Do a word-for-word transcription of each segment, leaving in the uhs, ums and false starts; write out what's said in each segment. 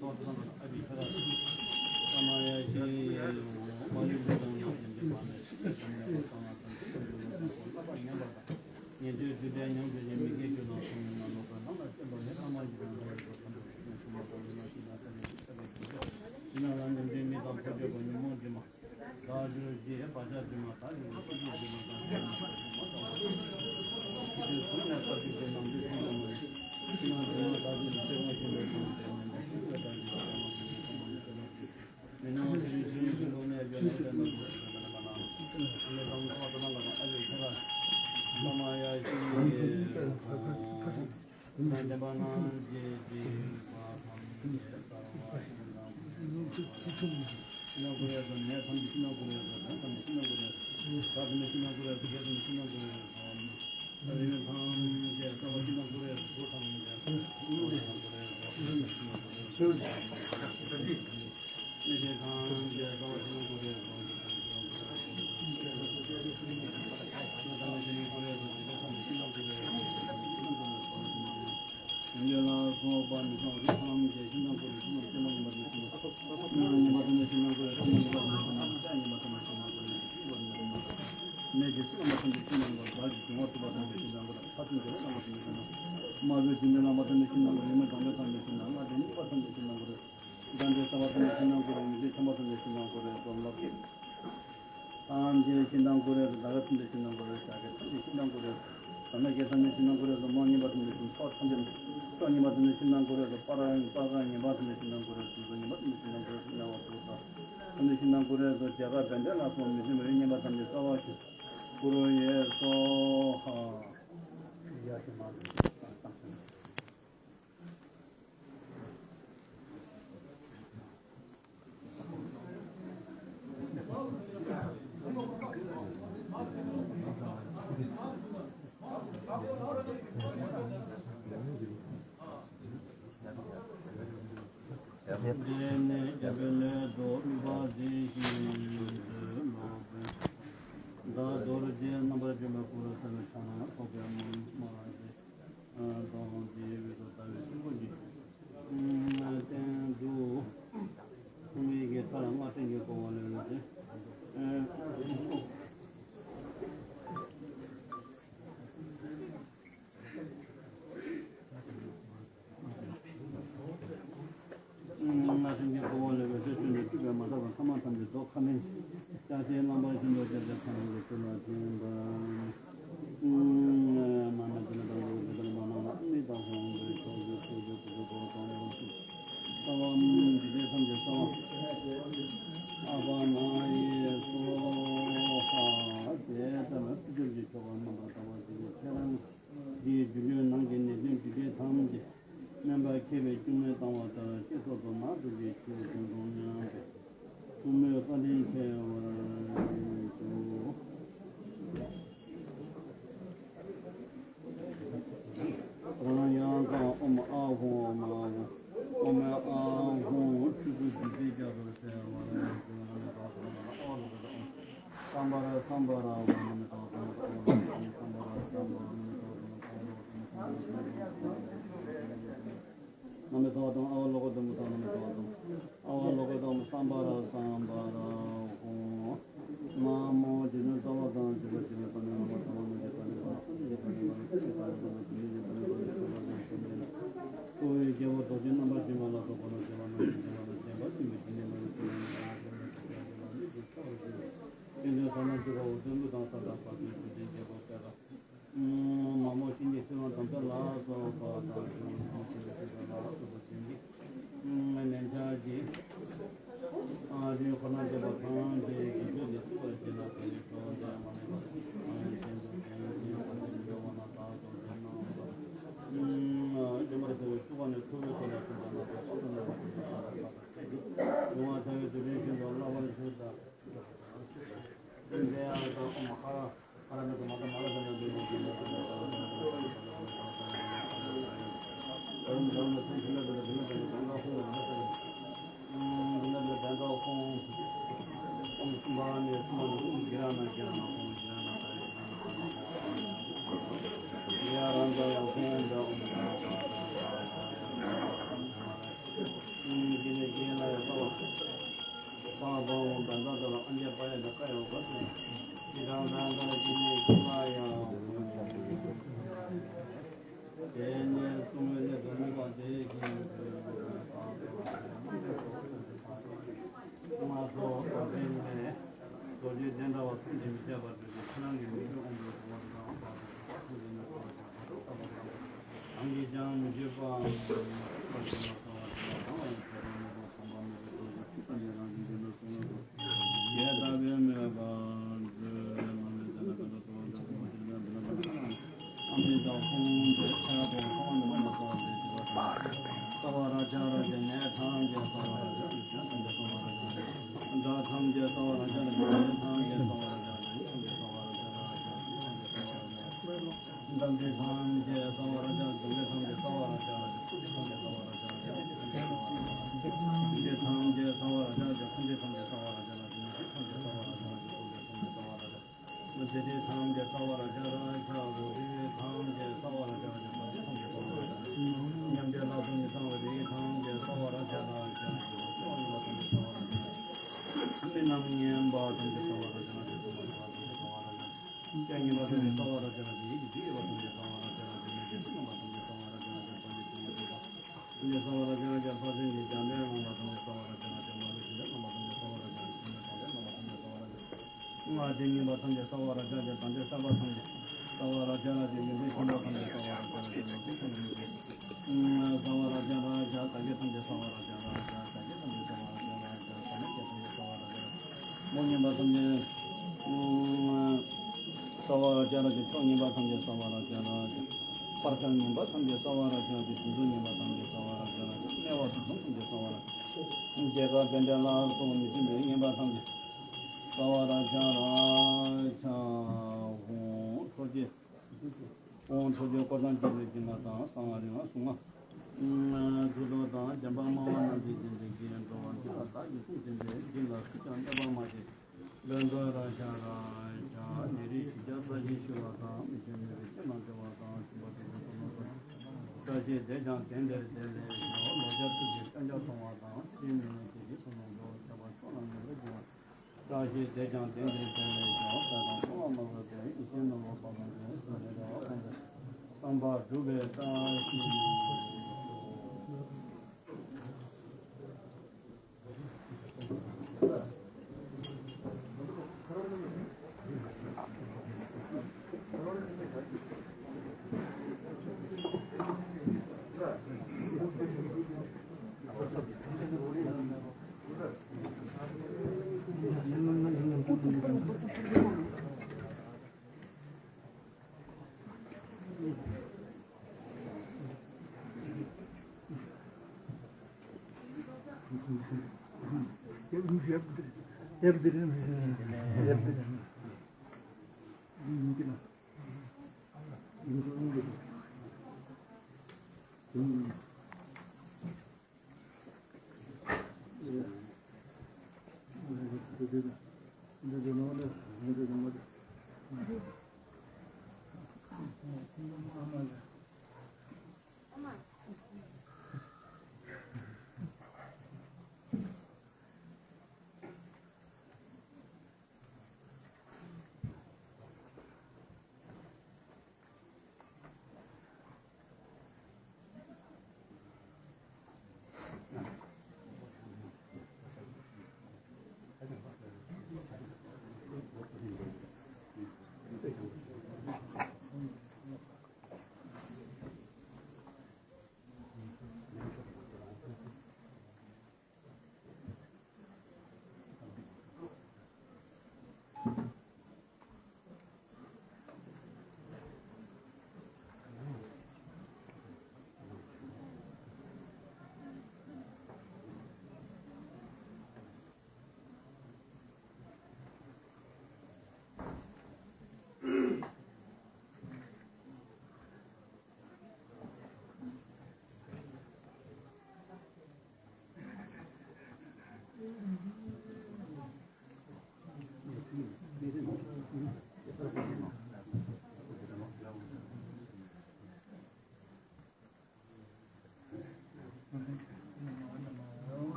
ཐམས་ཅད་ཤིན་ཏུ་བཀུར་སྟི་ཐམས་ཅད་ཤིན་ཏུ་བཀུར་སྟི་ཐམས་ཅད་ཤིན་ཏུ་བཀུར་སྟི་ཟླ་བ་ཐམས་ཅད་ཤིན་ཏུ་བཀུར་སྟི་བྱ་བ་ཐམས་ཅད་ཤིན་ཏུ་བཀུར་སྟི་བསམ་ལ་ཁེ། ཐམས་ཅད་ཤིན་ཏུ་བཀུར་སྟི་ཟླ་བ་ཐམས་ཅད་ཤིན་ཏུ་བཀུར་སྟི་བསམ་ལ་ཁེ། ཐམས་ཅད་ཤིན་ཏུ་བཀུར་སྟི་མོ་ཉིད་པ་ཐམས་ཅད་ཤིན་ཏུ་ཕྱོགས་ཐམས་ཅད་ཕྱོགས་ཉིད་པ་ཐམས་ཅད་ཤིན་ཏུ་བཀུར་སྟི་པ་ར་པ་ག་ཉིད་པ་ཐམས་ཅད་ཤིན་ཏུ་བཀུར་སྟི་སུ་ཉིད་པ་ཐམས་ཅད་ཤིན་ཏུ་བཀུར་སྟི་ཉ་བ་ཐུ་ས་ཐམས་ཅད་ཤིན་ཏུ་བཀུར་སྟི་བྱ་ག་བན་དེ་ལ་སོགས་མི་ཤེས་མི་རིག་ཉིད་པ་ཐམས་ཅད་རྩ་བ་ཤིན་ཏུ་བཀུར་སྟི་སོ་ཧ། སྔར་སེམས་ཅན་འཁོར་བ་ལས་འོད་གསལ་བྱོན་ནས་སྤྲུལ་པའི་མ་དག་པ་ཐ་མ་ཐམས་ཅད་རྫོགས་ཁ་མིན། ལྕགས་ཀྱི་རྣམ་པ་བཞིན་དུ་སྐྱབས་ཀྱི་ཁ་ནང་གི་ཚུལ་ལ་བྱིན་པ། མ་མ་དེ་ལ་དང་པོ་དེ་ལྟར་མ་ནང་ལ་མི་དང་ཧོང་པའི་ཕྱོགས་ཀྱི་ཚུལ་གྱི་ཕུ་གུ་གོ་དང་ལོ་སུ། ས་བ་མི་འདི་ལས་ཐམས་ཅད་ས་བ། ཨ་བ་ན་ཡེ་སོ་ཧ། དེ་ལྟར་ན་ཚུལ་ཁྲིམས་ཀྱི་ཆོ་ག་རྣམ་པར་དག་པ་ཞིག་གི་ཚེ་རང་གི་རྒྱུ་རྒྱུ་ནང་གི་ནད་གདོན་འདི་ལས་ཐམས་ཅད། སྨན་པ་མཁས་པས་སྐྱུག་མེར་བཏང་བ་ལྟར་ཤེས་སོ་སོ་མ་ཐུག་གི་ཆོས་ཀུན་དུ་མཉམ་པའི་ཐུགས་མོས་བཀའ་དྲིན་ཆེ་བར་ཞུ། རང་ཡང་གང་ཨོཾ་ཨཱཿཧཱུྃ་ཨོཾ་ཨཱཿཧཱུྃ་ཨོཾ་ཨཱཿཧཱུྃ། ཁྲུས་ཀྱི་རྒྱུ་ཚད་རྒྱ་མཚོར་གསལ་བར་ཞུ། ཨ་ནི་ད་ཨོཾ་ཨཱཿཧཱུྃ་སམྦྷ་ར་སམྦྷ་ར་ཝ་ན་མི་ཏོ་ཏོ་ཏོ་ཏོ་སམྦྷ་ར་སམྦྷ་ན་མི་ཏོ་ཏོ་ཏོ་ན་མི་ཏོ་ཏོ་ཨ་བ་ལོ་ཀོ་དམ་ཐ་ན་མི་ཏོ་ཏོ་ཨ་བ་ལོ་ཀོ་དམ་སམྦྷ་ར་སམྦྷ་ར་ཧོ། ན་མོ་རྗེ་བཙུན་རྩ་བ་དང་བརྒྱུད་པ་ཆེན་པོའི་བཀའ་ནི་བླ་མ་ཐ་མ་མི་འཇིགས་པ་ནི་བླ་མ་ཐ་མ་མི་འཇིགས་པ་ནི་བླ་མ་ཐ་མ་མི་འཇིགས་པ་ནི་བླ་མ་ཐ་མ་མི་འཇིགས་པ་ནི་བླ་མ་ཐ་མ་མི་འཇིགས་པ་ནི། ཁོ་བོའི་རྒྱལ་པོ་རྡོ་རྗེ་རྣམ་པར་འབྱིན་པ་ལ་སོགས་པ་ལ་སྐྱེ་བ་རྣམས་ཀྱི་བྱེ་བ་ལ་བརྟེན་པ་སྟོན་པའི་དྲི་མེད་མ་ཡིན་ཕྱིར་ན་ནི་ཨ་ཏི་ཤ་ཡ་ཏི་ལ་ནི་ཏེ་ཁྱབ་པར་བྱེད་པ། ཏེ་ནི་ས་ན་ཏི་ར་འོ་ཏེ་ལུ་དང་ས་དང་པ་ཏི་ཏི་ཏི་རྒྱལ་པོ་པེ་ར། མ་མོ་ཤིང་གི་ཤིང་ལ་དམ་ཚ་ལ་སོགས་པ་དང་ཤིང་ལ་དམ་ཚ་ལ་སོགས་པ་ཅན་གྱི་ལན་ཆགས་ཀྱི། ཨ་རིའི་འཁོར་ན་འདས་པ་ཐམས་ཅད་ཀྱི་རྒྱུད་ལ་ཚུད་པར་བྱེད་ན་དེ་ནི་གྲོགས་མཛའ་མ་ལེགས་པ་ཨ་ནི་ཅན་དུ་ཅན་གྱི་ཨ་ནི་འགྲོ་བ་ན་བདག་སོགས་ཀྱི་སྣང་བ། སྦྱིན་པར་བྱ་བའི་ཤུགས་ཀ་ནས་ཐུབ་པའི་ཐོག་ལ་ཤིང་རྟ་ནག་པོ་ཕག་ཏུ་ནག་པོ་ཞིག་གི་ཤ་ལ་བཏགས་པ་ཆེ་གི་ཡོང་བ་བྱ་བའི་དུས་དྲན་ཤིན་ཏུ་བརླག་པར་གྱུར་ཏོ། ཏེ་ཡང་དང་ཨོཾ་ཧ་ར་ཧ་ར་མི་དུ་མ་དུ་མ་ པ་བ་འོང་བན་ད་ད་ལ་ཨ་འཇེ་པ་ཡ་ད་ཀ་ཡ་བ་ཀ་ཏུ། ཅི་དང་བན་ད་ལ་ཅི་ནི་ཅི་མ་ཡ། དེ་ནས་གསུང་བའི་གནས་སུ་དམིགས་པ་དེ་བཞིན་དུ། མ་སོགས་པ་དེ་ནས་རྡོ་རྗེ་གདན་འདྲ་བ་ཐམས་ཅད་མི་ཤེས་པར་འདུག་སྟེ་ཁྱེད་རང་གི་མིག་ཏུ་དབང་དུ་སོང་བ་དང་། རང་གིས་ཀྱང་མི་བརྗོད་པའམ་མ་ཐུབ་པ་ཞིག་ལ་གསང་བ་དེ་ལ་གང་ལ་ཡང་ཁྱད་པར་མེད་པར་ཁོམ་པ་མེད་པའི་རྡོ་རྗེ་ཐུགས་བསམ་གྱིས་རང་བཞིན་གྱིས་ནུབ་སོང་ལ་སོགས་ཞེས་བདག་གིས་སྨྲས་པ། ཨ་མི་དང་ཁོང་དེ་ཆ་དང་ཁོང་ནི་མ་ནི་སོགས་པའི་སྐྱེ་བ་ཐམས་ཅད་སྲ་བ་ར་ཇ་ར་ཇ་ནད་ཐམས་ཅད་སྲ་བ་ར་ཇ་ནད་ཐམས་ཅད་སྲ་བ་ར་ཇ། དགྲ་ཐམས་ཅད་སྲ་བ་ར་ཇ་ར་ཇ། ནད་ཐམས་ཅད་སྲ་བ་ར་ཇ་ར་ཇ། ཐམས་ཅད་སྲ་བ་ར་ཇ་ར་ཇ། ཐམས་ཅད་སྲ་བ་ར་ཇ། འདམ་རྫས་ཐམས་ཅད་སྲ་བ་ར་ཇ་ར་ཇ། འདམ་རྫས་ཐམས་ཅད་སྲ་བ་ར་ཇ་ར་ཇ། ཐམས་ཅད་སྲ་བ་ར་ཇ་ར་ཇ། ཐམས་ཅད་སྲ་བ་ར་ཇ་ར་ཇ། ཐམས་ཅད་སྲ་བ་ར་ཇ་ར་ཇ། ཐམས་ཅད་ཐམས་ཅད་སྲ་བ་ར་ཇ་ར་ཇ། ཐམས་ཅད་སྲ་བ་ར་ཇ་ར་ཇ། ཐམས་ཅད་སྲ་བ་ར་ཇ། མ་དེ་དེ་ཐམས་ཅད་སྲ་བ་ར་ཇ་ར་ཇ། རོ་དེ་ཐམས་ཅད་སྲ་བ་ར་ཇ་ར་ཇ། མ་དེ་ཐམས་ཅད་སྲ་བ་ར་ཇ་ར་ཇ། མཉམ་རྒྱལ་ལྷ་སོགས་མི་གཙང་བ་དེ་ཐམས་ཅད་སྲ་བ་ར་ཇ་ར་ཇ། མི་རྣམས་ངན་པ་ཐམས་ཅད་སྲ་བ་ར་ཇ་ར་ཇ། སྲ་བ་ར་ཇ། སྤྱན་ཉིད་པ་ཐམས་ཅད་སྲ་བ་ར་ཇ་ར་ཇ། ཡིད་ཀྱི་རྗེས་ཡོད་པ་ཐམས་ཅད་སྲ་བ་ར་ཇ་ར་ཇ། མི་དགེ་བ་རྣམ་པ་ཐམས་ཅད་སྲ་བ་ར་ཇ་ར་ཇ། བར་ཆད་བཅོམ་པ་ཐམས་ཅད་སྲ་བ་ར་ཇ་ར་ཇ། ཐམས་ཅད་སྲ་བ་ར་ཇ་ར་ཇ། ཕར་ཕྱིན་གྱི་རྒྱང་འཕེན་འོང་བ་ཐམས་ཅད་སྲ་བ་ར་ཇ་ར་ཇ། མ་ལུས་ཞིང་འདས་རྣམ་པ་ཐམས་ཅད་སྲ་བ་ར་ཇ་ར་ཇ། ཐོབ་པའི་གྲོགས་རྣམ་པ་ཐམས་ཅད་སྲ་བ་ར་ཇ་ར་ཇ། སྔར་བྱས་ཉེས་པ་ཐམས་ཅད་སྲ་བ་ར་ཇ་ར་ཇ། ད་ལྟའི་བསགས་པ་ཐམས་ཅད་སྲ་བ་ར་ཇ་ར་ཇ། ཡོན་ཏན་ཤིང་རྟ་ཐམས་ཅད་སྲ་བ་ར་ཇ་ར་ཇ། ལོ་རྒྱུས་ཐམས་ཅད་སྲ་བ་ར་ཇ་ར་ཇ། བདག་བསྐྱེད་ཐམས་ཅད་སྲ་བ་ར་ཇ་ར་ཇ། བདག་བསྐྱེད་ཐམས་ཅད་སྲ་བ་ར་ཇ་ར་ཇ། བདག་མེད་བསྐྱེད་ཐམས་ཅད་སྲ་བ་ར་ཇ་ར་ཇ། མོ་ཉེས་པ་ཐམས་ཅད་སྲ་བ་ར་ཇ་ར་ཇ། ཕྱོགས་ཉེས་པ་ཐམས་ཅད་སྲ་བ་ར་ཇ་ར་ཇ། བར་ཆད་ཉེས་པ་ཐམས་ཅད་སྲ་བ་ར་ཇ་ར་ཇ། དུས་གསུམ་ཉེས་པ་ཐམས་ཅད་སྲ་བ་ར་ཇ་ར་ཇ། དམྱལ་བ་དུག་གསུམ་ཐམས་ཅད་སྲ་བ་ར་ཇ། རྒྱལ་ཁབ་བན་དེ་ལ་སོགས་མི་མཐུན་པའི་ཉེས་པ་ཐམས་ཅད་སྲ་བ་ར་ཇ་ར་ཇ། ཧཱུྃ། ཁྲོ་རྒྱལ། ཨོཾ་ཁྲོ་རྒྱལ་སྐོར་དང་བཅས་པའི་བྱིན་རླབས་དང་། གསང་བ་རིག་པ་གཟུངས་སྔགས་མཐུ་སྟོབས་དང་། བྱམས་པ་སྨྲ་བ་རྣམས་ཀྱི་རྗེས་འབྲང་གིས། འགྲོ་བ་སྤྱི་ལ་བདག་གིས་གསུངས་ཟིན་པའི། བྱིན་རླབས་ཀྱིས་ཀྱང་གནོད་པ་མ་བྱེད། ལྷུན་གྲུབ་ར་ཇ་ར་ཇ། ཉེ་རིང་ཞི་རྒྱས་ས་གཞི་ཞི་བ་དང་། མི་མཁྱེན་མུན་པའི་དཀྱིལ་ནང་གྲོལ་བ་དང་། ཞུམ་པ་འདྲེན་པའི་ཀུན་སློང་བྲལ་བ། བཀྲ་ཤིས་དེས་ཀྱང་དེང་འདིར་བདེ་ལེགས་ཤོག་ལོ་བརྒྱ་ཐུབ་པའི་མཚོན་ཆ་མཐོང་བ་དང་། ཕྱིའི་མི་ནད་ཀྱི་རིགས་སུ་ལོངས་སྤྱོད་ཁྱབ་པ་ཕྱོགས་ལ་ནུབ་པའི་འབྱུང་བ། བཀྲ་ཤིས་དེས་ཀྱང་དེང་འདིར་བདེ་ལེགས་ཤོག་ཟས་དང་བསྲུང་བ་མ་ལུས་པའི། ཡིད་བཞིན་ནོར་བུ་དཔལ་མོ་ལྡན་ཞིང་རེ་རེ་བ་ཕོངས་པའི། བསམ་པ་འགྲུབ་པའི་བཀྲ་ཤིས་ཤོག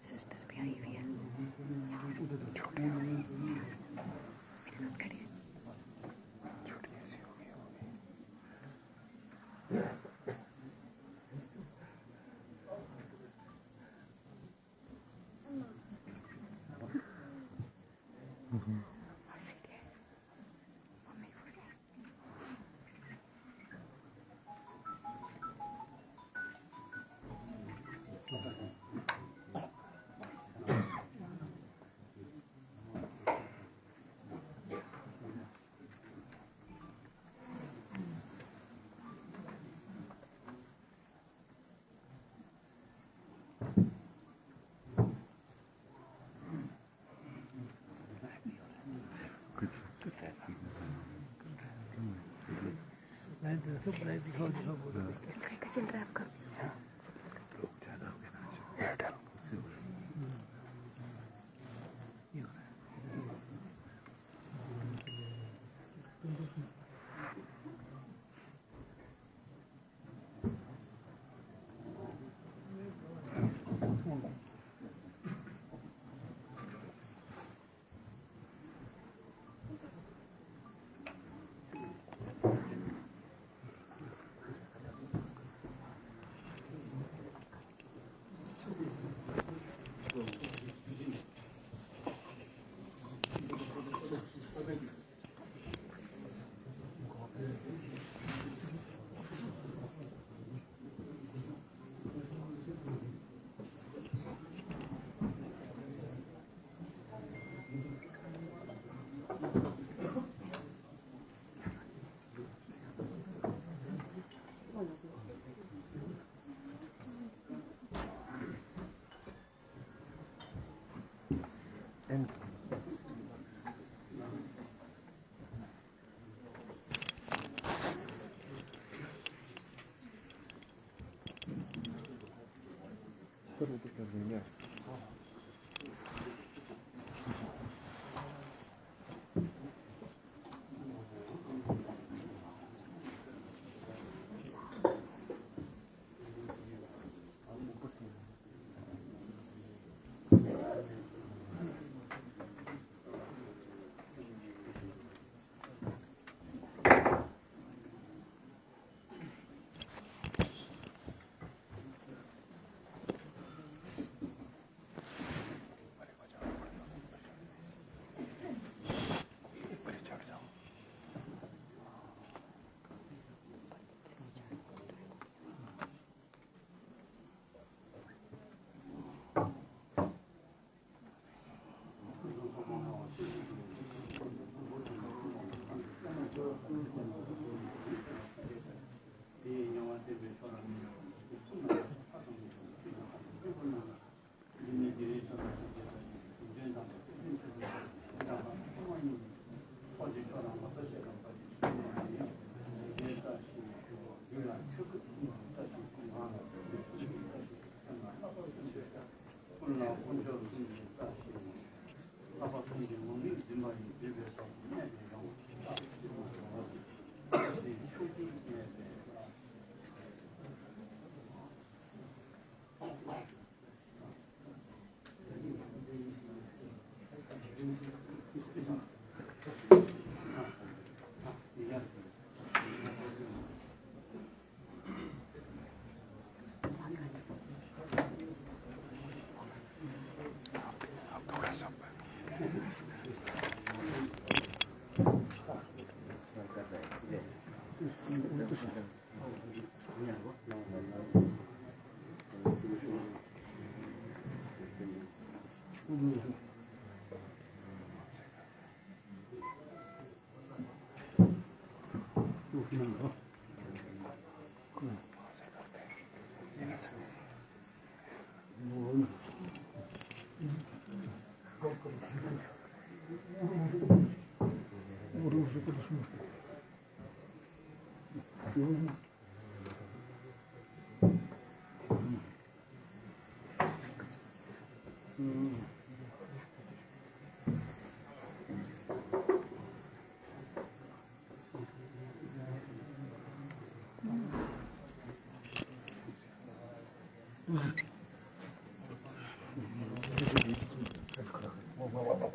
सिस्टर भी आई हुई है। छोटी हो गई। मेरी बात करिए। छोटी ऐसी हो गई होगी।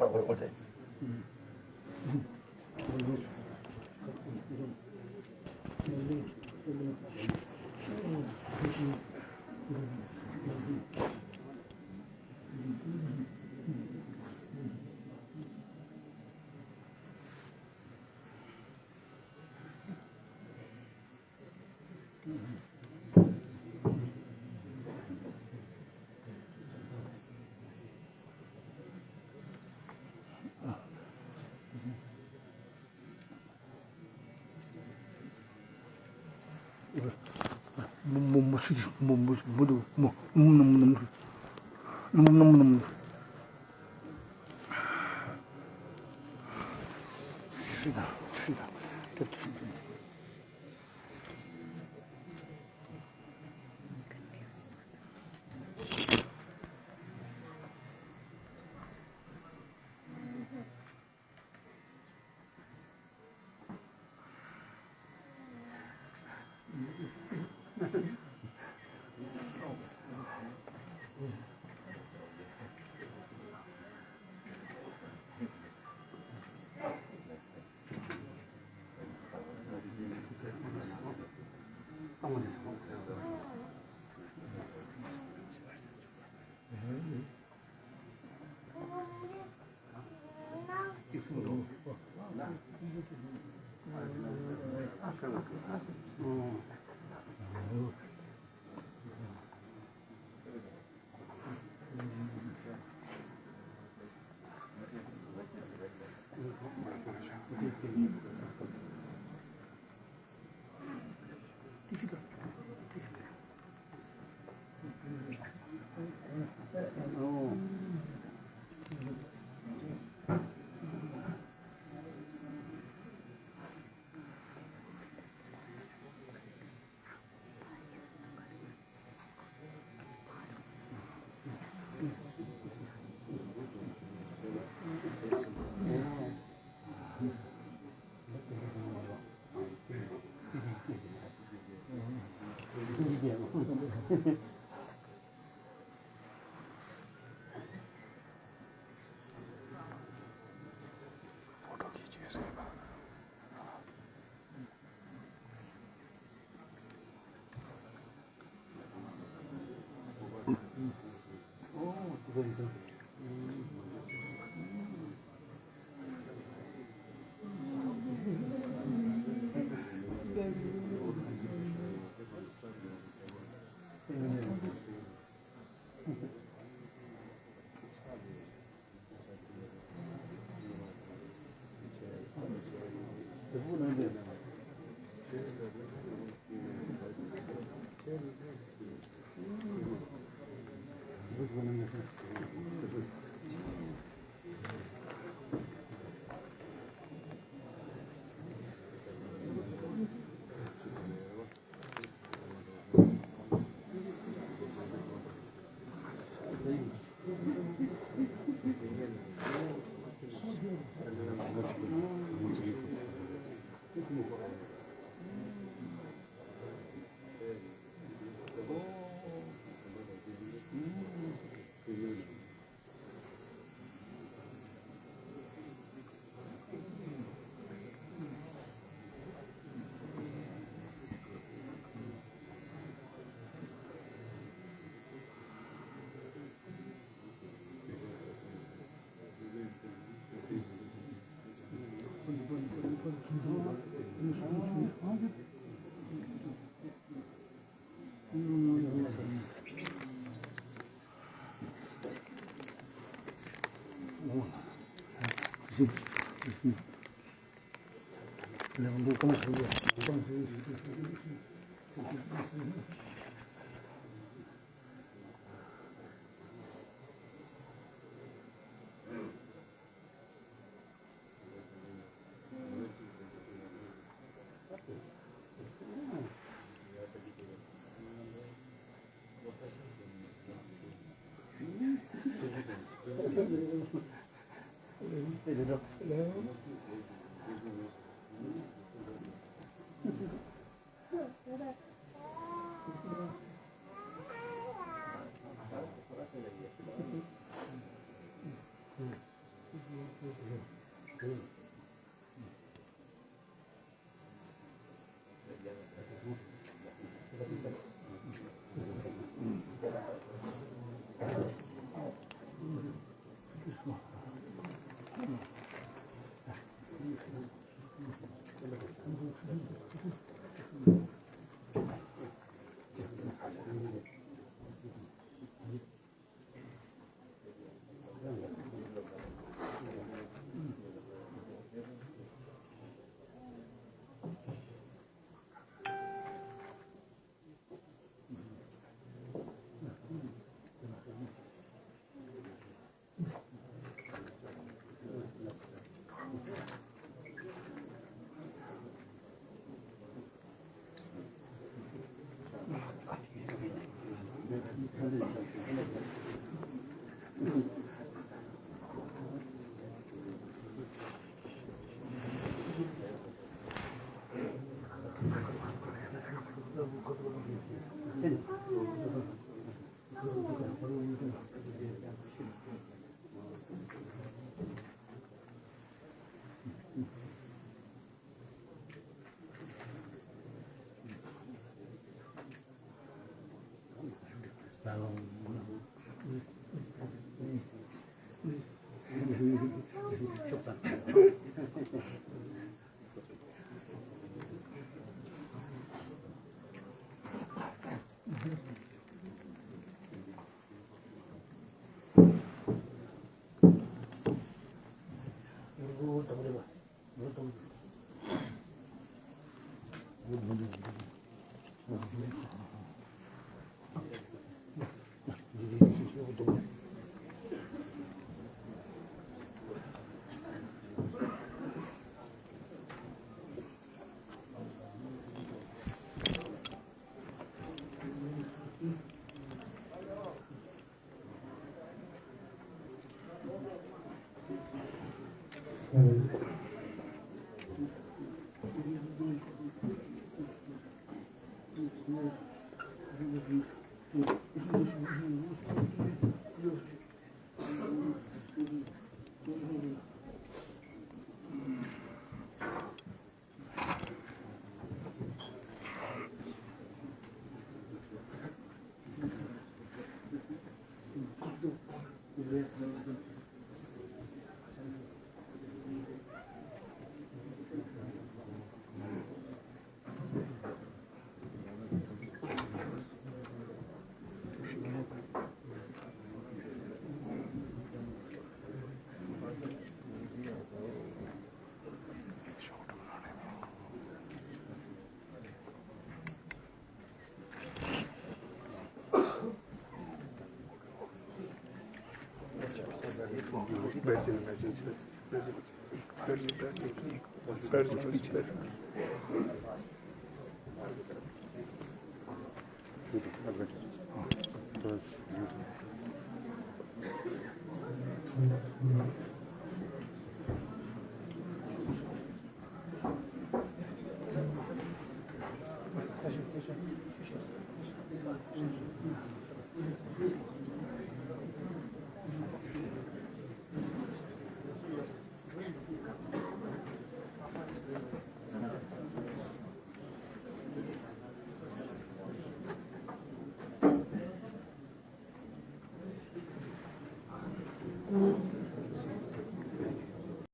ཨ་ཨོ་ཨོ་དེ།